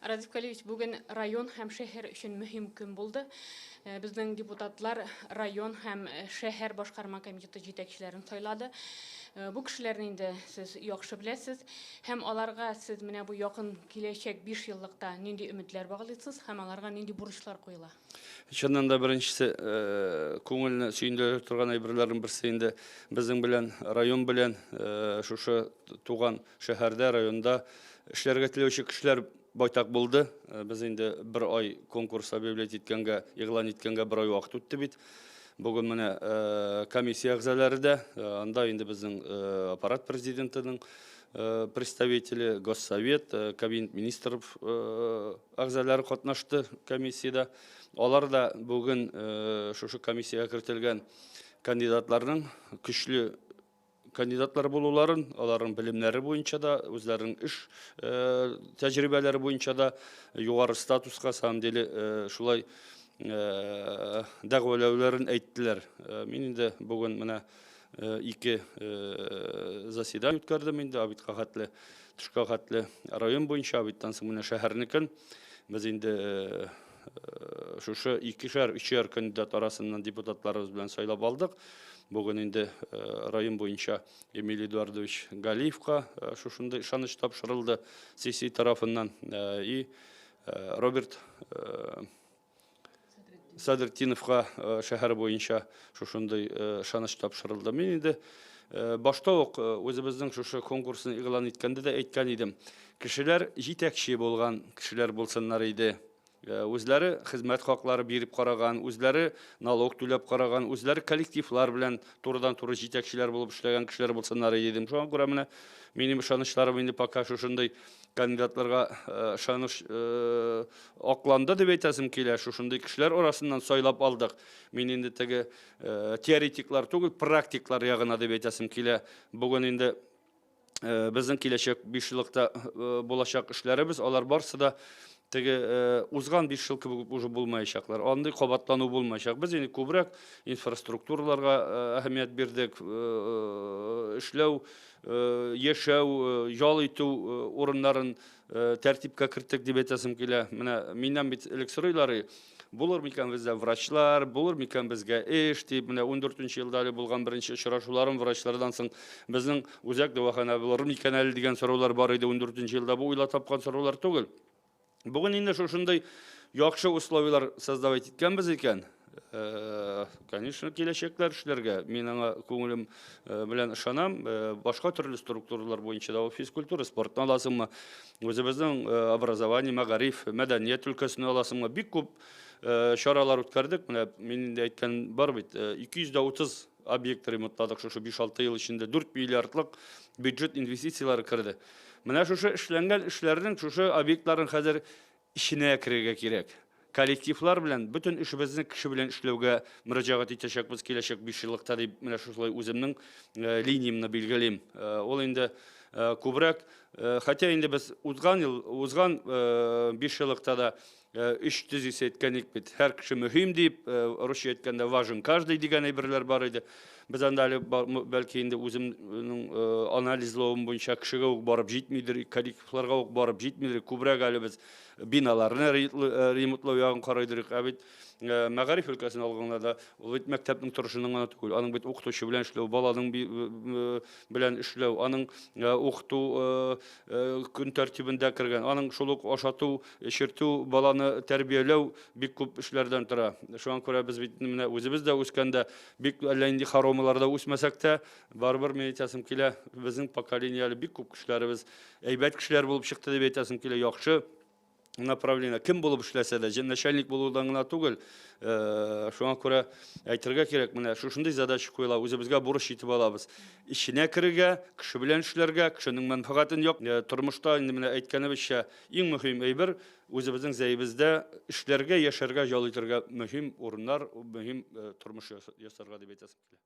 Разиф Калиевич, бүген район һәм шәһәр өчен мөһим көн булды. Безнең депутатлар район һәм шәһәр башкарма комитеты җитәкчеләрен сайлады. Бу кешеләрне инде сез яхшы беләсез һәм аларга сез менә бу якын киләчәк 5 еллыкта нинди өметләр баглыйсыз һәм аларга нинди бурычлар куела? Чыннан да беренчесе күңелне сөендерә торган әйберләрнең берсе инде безнең белән район белән шушы туган шәһәрдә, районда эшләргә теләүче кешеләр байтак булды. Без инде бер ай конкурс объявлять иткәнгә, игълан иткәнгә бер ай вакыт үтте бит. Бүген менә комиссия әгъзалары да, анда инде безнең аппарат президентының представители, Госсовет, кабинет министров әгъзалары катнашты комиссиядә. Алар да бүген шушы комиссиягә кертелгән кандидатларның көчле кандидатлар булуларын, аларның белемнәре буенча да, үзләренең эш тәҗрибәләре буенча да югары статуска, самом деле, шулай дәгъваләүләрен әйттеләр. Мин инде бүген менә ике заседание үткәрдем инде, обедка хәтле, төшкә хәтле район буенча, обедтан соң менә шәһәрнекен. Без инде шушы икешәр, өчәр кандидат арасыннан депутатларыбыз белән сайлап алдык. Бүген инде район буенча Эмиль Эдуардович Галиевка шушындый ышаныч тапшырылды сессия тарафыннан. И Роберт Садретдиновка шәһәр буенча шушындый ышаныч тапшырылды. Мин инде башта ук үзебезнең шушы конкурсны игълан иткәндә дә әйткән идем. Кешеләр җитәкче булган кешеләр булсыннар иде. Үзләре хезмәт хаклары биреп караган, үзләре налог түләп караган, үзләре коллективлар белән турыдан-туры җитәкчеләр булып эшләгән кешеләр булсыннар иде дидем. Шуңа күрә менә минем ышанычларым инде пока шушындый кандидатларга ышаныч акланды дип әйтәсем килә. Шушындый кешеләр арасыннан сайлап алдык. Мин инде теге теоретиклар түгел, практиклар ягына дип әйтәсем килә. Бүген инде безнең киләчәк 5 еллыкта булачак эшләребез, алар барсы да теге узган 5 ел кебек уже булмаячаклар. Андый кабатлану булмаячак. Без инде күбрәк инфраструктураларга әһәмият бирдек, эшләү, яшәү, ял итү урыннарын тәртипкә керттек дип әйтәсем килә. Менә миннән бит элек сорыйлар, булыр микән бездә врачлар, булыр микән безгә эш дип, менә 14 елда әле булган беренче очрашуларым врачлардан соң безнең үзәк дәваханә булыр микән әле дигән сораулар бар иде 14 елда. Бу уйлап тапкан сораулар түгел. Бүген инде шушындый яхшы условияләр создавать иткәнбез икән, конечно, киләчәкләр эшләргә. Мин аңа күңелем белән ышанам. Башка төрле структуралар буенча да физкультура, спортны аласыңмы, үзебезнең образование, мәгариф, мәдәният өлкәсен аласыңмы, бик күп чаралар үткәрдек. Менә мин инде әйткән бар бит, 230 объект ремонтладык шушы 5-6 ел эчендә, 4 миллиардлык бюджет инвестицияләре керде. Менә шушы эшләнгән эшләрнең, шушы объектларның хәзер эченә керергә кирәк. Коллективлар белән бөтен эшебезне кеше белән эшләүгә мөрәҗәгать итәчәкбез киләчәк 5 еллыкта дип менә шушылай үземнең линиямне билгелим. Ул инде күбрәк, хотя инде без узган ел, узган 5 еллыкта да өч тезис әйткән идек бит. Һәр кеше мөһим дип, русча әйткәндә важен каждый дигән әйберләр бар иде. Без анда әле бәлки инде үземнең анализлавым буенча кешегә үк барып җитмидер, коллективларга ук барып җитмидер. Күбрәк әле без биналарны ремонтлау ягын карыйдыр. Ә бит мәгариф өлкәсен алганда да, ул бит мәктәпнең торышының гына түгел, аның бит укытучы белән эшләү, баланың белән эшләү, аның укыту көн тәртибендә кергән, аның шул ук ашату, эчертү, баланы тәрбияләү бик күп эшләрдән тора. Шуңа күрә без бит менә үзебез дә үскәндә бик әллә нинди хоромаларда үсмәсәк тә, барыбер мин әйтәсем килә, безнең поколение әле бик күп кешеләребез әйбәт кешеләр булып чыкты дип әйтәсем килә, яхшы направление. Кем булып эшләсә дә, начальник булудан гына түгел, шуңа күрә әйтергә кирәк, менә шушындый задача куела, үзебезгә бурыч итеп алабыз. Эченә керергә, кеше белән эшләргә, кешенең мәнфәгатен як. Тормышта инде менә әйткәнебезчә, иң мөһим әйбер үзебезнең Зәебездә эшләргә, яшәргә, ял итәргә мөһим урыннар, мөһим тормыш ясарга дип әйтәсем килә.